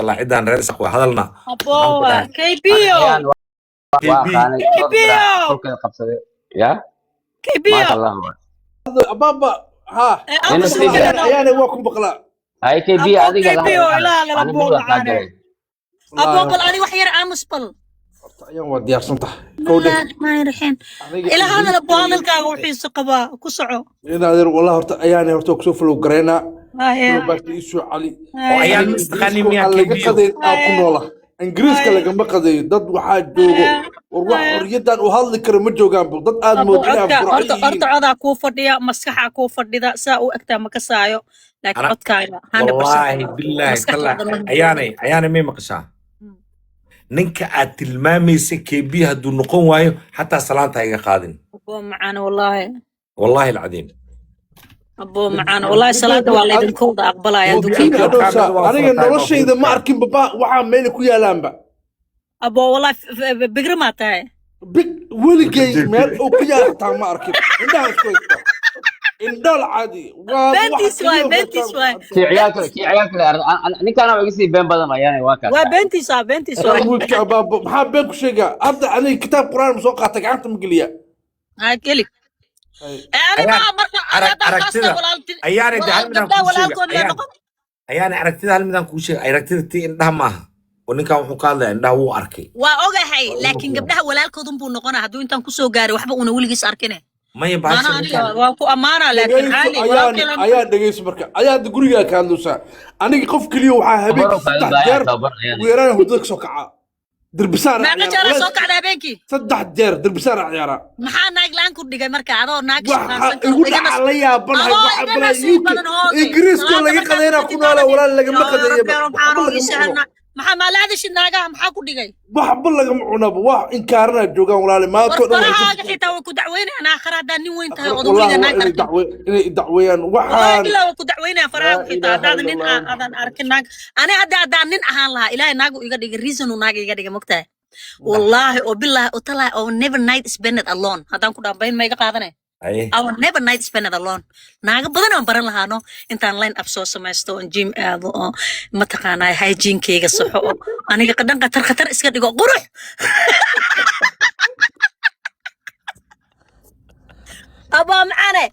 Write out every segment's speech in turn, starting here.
Allah, ciddaan reer Isaq waa hadalna. Waxaan ku Abowa dhahay KBO. Ayaan waa KB. Aqaanay dhowr KBO. birac kolkeeda qabsaday ya. KBO. Maasha Allah. Ababa ha. Ee Ina aamus. sii Hadalno. Ayaana waa ku maqlaa. Ay KB. Abo. Adiga la KBO. hadal. Ilaa lala ani buuq mudan kaa macaane. galay. Abo, bal ani wax yar aamus bal. Horta ayaan waa diyaarsan tahay kowdhe. Bismillaahi raxmaani raxiim. Aniga Ilaa hadal abo, Ingiriiska hadalkaaga wuxiisu qabaa ku soco. Inaadeer, wallahi horta ayaana horta kusoo follow gareynaa. Haye. Follow back iisoo cali. Oo Haye. ayaan Aniga ma istaqaanin Ingiriiska miyaa? aan laga KBO. qadayn aa ku Haye. noola Ingiriiska. Haye. Lagama qadayo dad waxaa joogo. Haye. War wax Haye. xorriyadan u hadli kara ma joogaanba, dad aad Abo, moodo inay codka afburacyo horta yihiin. Horta codaa kuu fadhiya, maskaxaa kuu fadhida, saa u egtaa ma kasaayo, laakiin Ana codkaaga 100% wallaahi billaahi maskaxdaada tallaahi. waa Ayaanay may maqashaa? Ninka aad tilmaamaysa KB hadduu noqon waayo, xataa salaanta ha iga qaadin. Abo macaan, wallaahi. Wallaahi alcadiim. Abo macaan, wallaahi, salaada waa laydinkooda aqbalaya hadduu Moodkiina KB. KBO. Hadhowsa Kaamil waa aniga furtaa, waa noloshayda ma furtaa. arkin baba waxaa meel ku yaalaanba. Abo, wallaahi bigri maa tahay. Big weligay meel uu ku yaala xitaa ma arkin. Indhaha isku haysta, indhool caadi waa waxa Beentiis waay. keliya. Beentiis waay. Kii ciyaalka, kii ciyaalka ninkaana waa iga sii been badan. Ayaana waa kaas. Waa beentiis, waa beentiis waay. Wiilka abaabo, maxaa been ku sheegaa hadda? Aniga kitaab Qur'aan ma soo qaata, gacanta ma geliya? Ha geli. Ee ani Ayaan ma marka ani arag haddaan saas aragtida tahay, walaal ayaanay de walaal hal midaan gabdhaha kuu sheega. walaalkood lee Ayaan noqon. Ayaanay, aragtida hal midaan kuu sheega, aragtida tii indhaha maaha oo ninkan wuxuu ka hadlaya indhaha wuu arkay. Waa ogahay. Waa laakiin uma gabdhaha walaalkoodun buu noqonaa hadduu intaan kusoo gaaray waxba uuna weligiis arkine. Maya, maana bahasha aniga ninkan waa ku ammaanaa, laakiin Dhegayso. caali Ayaan walaalkeen la ayaan dhegayso. Marka ayaa hadda gurigaa ka hadlaysaa, aniga qof keliya waxaa Tabaro habeenkii kaaga 3 baahan jeer tababar ayaana. ugu yaraan hurdada kasoo kacaa, derbisaana Meeqa ciyaara. jeeraa soo Walaal, kacda habeenkii? 3 jeer derbisaana ciyaaraa. Maxaa naag la-aan ku dhigay marka adoo naag Waxa shaqaansan karo igu igama dhaca la yaabanahay adoo waxa iga balaa nasiib UK badan hooge. Ingiriiskoo Salaada laga markaad qadeynaa ku tukatid noola. baaba Walaal, lagama yaa qadeeyaba. Rabbi Waxba maxaanoo ii lagama cuno. sahalna, maxaa maalaadashid naagaha, maxaa ku dhigay? Waxba lagama cunaba, wax inkaarana joogaan walaale War maantoo dhan waxay ka farahaaga xitaa way ku dacweynayaan aakhira haddaa nin weyn tahay odan wallahi weliga waa naag inay arkin. dacwe inay dacweeyaan Wallahi waxaan. Bilaa way ku dacweynayaan farahaaga Laa xitaa ilaaha haddaadan ila nin Allah. aadan arkin naag. Ani hadda haddaan nin ahaan lahaa, Ilaahay naagu iga dhigay, reason uu naaga iga dhigay mogtahay. Wallaahi oo bilaahi oo talaahi oo never night spend it alone haddaan ku dhaambayn ma iga qaadanay. Aye. I will never night spend it alone. Naaga badan aan baran lahaano intaan line up soo samaysto oon gym aado oo mataqaanaa hygiene-kayga saxo oo aniga qadhan khatar khatar iska dhigo qurux. Abaa macaane,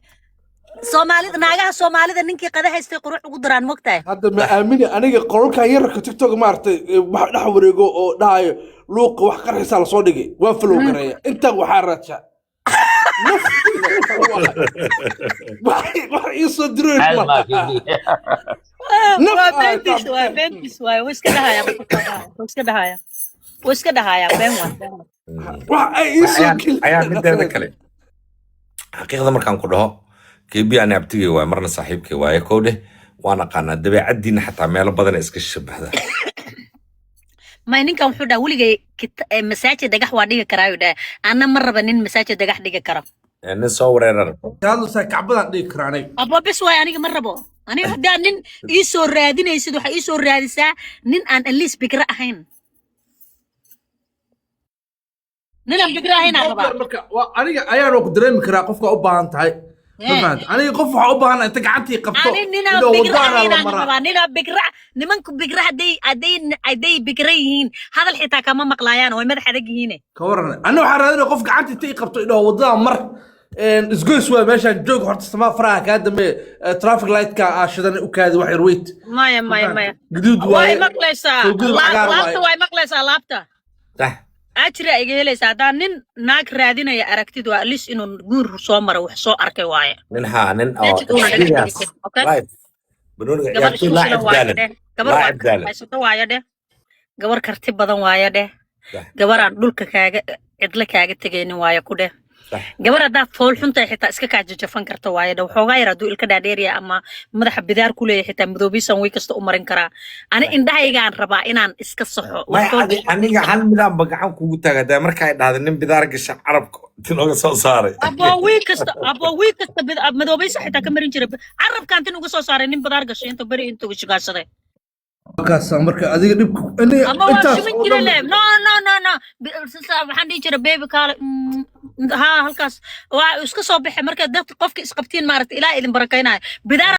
Soomaalida, naagaha Soomaalida ninkii qada haystay qurux ugu daraan mogtahay. Hadda ma aamini aniga qolalkan yararka TikTok maaragtay ee wax dhex wareego oo dhahayo luuqa wax qarxisaa lasoo dhigay, waa follow gareeya intaan waxaa raadshaa naftayda wax ii soo diroy. Caadi ma maa KB. Naf Waa ah beentiis, waa beentiis waay. Wuu iska dhahaya, wuu iska dhahaya, wuu iska dhahaya, been waay, been waay. Wax ay ii soo Ayaan ayaan mideeda geliyaan. kale, xaqiiqda markaan ku dhaho, KB ani abtigay waaye, marna saaxiibkay waaye, kow dheh, waan aqaanaa dabeecaddiina xataa meelo badan iska shabahda. May, ninkan wuxuu dhaha weligay masaajid dhagax waa dhigi karaa ayuu dhahay. Anna ma raba nin masaajid dhagax dhigi karo. Ee, nin soo wareerar. Hadlaysaa kacbadaan dhigi karaa aniga. Abo bes waay, aniga ma rabo. Aniga haddaa nin ii soo raadinaysid, waxaa ii soo raadisaa nin aan at least bikra ahayn. Nin aan bikra ahayn aan rabaa. Marka waa aniga ayaan ku dareemi karaa qofka u baahan tahay ma fahamta? Aniga qof waxaa u baahan inta gacantii qabto Ani ninaan inuu bikra wadaana ahayn la aan maraa. rabaa. Ninaan bikra, nimanku bikra hadday bikra yihiin, hadal xitaa kama maqlaayaan, way madax adag yihiine. Ka waran, anna waxaan raadinaya qof gacanta inta i qabto idhaho wadada mar isgoys waa meeshaan joog, horta samaa faraha kaa dambe, traffic light-ka aa shidan u kaadi wax yar wait. Maya, maya, maya. Gaduud Way waaye. maqlaysaa. Soo gudub cagaar Laabta waaye. way maqlaysaa laabta. Sax. Ajira iga helaysaa haddaa nin naag raadinaya aragtid, waa at least inuu guur soo maro, wax soo arkay waaye. Nin haa, nin oo Maajid uuna dhagax dhigi experience karin, okay? Life banooniga Gabar ciyaartoy isku shilan laacib waaye daalan dheh, gabar waa laacib daalan haysato waaye dheh, gabar karti badan waaye dheh, Sax. gabar aan dhulka kaaga cidla kaaga tegaynin waaye ku dheh, Sax. gabar haddaad fool xuntahay xitaa iska kaa jajafan karta waaye dheh. Waxoogaa yar hadduu ilka dhaadheerya ama madaxa bidaar ku leeyahay, xitaa madoobiisan way kasta u marin karaa. Ani indhahaygaan rabaa inaan iska saxo wax May fool. Adi aniga hal midaanba gacan kugu taaga dee marka ay dhahda nin bidaar gasha carabka tinooga soo saaray. Abo wiil kasta, abo wiil kasta madoobaysa xitaa ka marin jiray carabkaan tin uga soo saaray nin bidaar gashay intuu beri intuu shigaashaday. Markaasa marka adiga dhibka Ama waa intaas shumin oo jiray dhan le. No, no, no, no. Waxaan dhihi jiray, "Baby, kaale." Haa, halkaas waa iska soo baxay. Marka dadka qofka isqabtiin maaragta, Ilaah idin barakaynayo bidaar.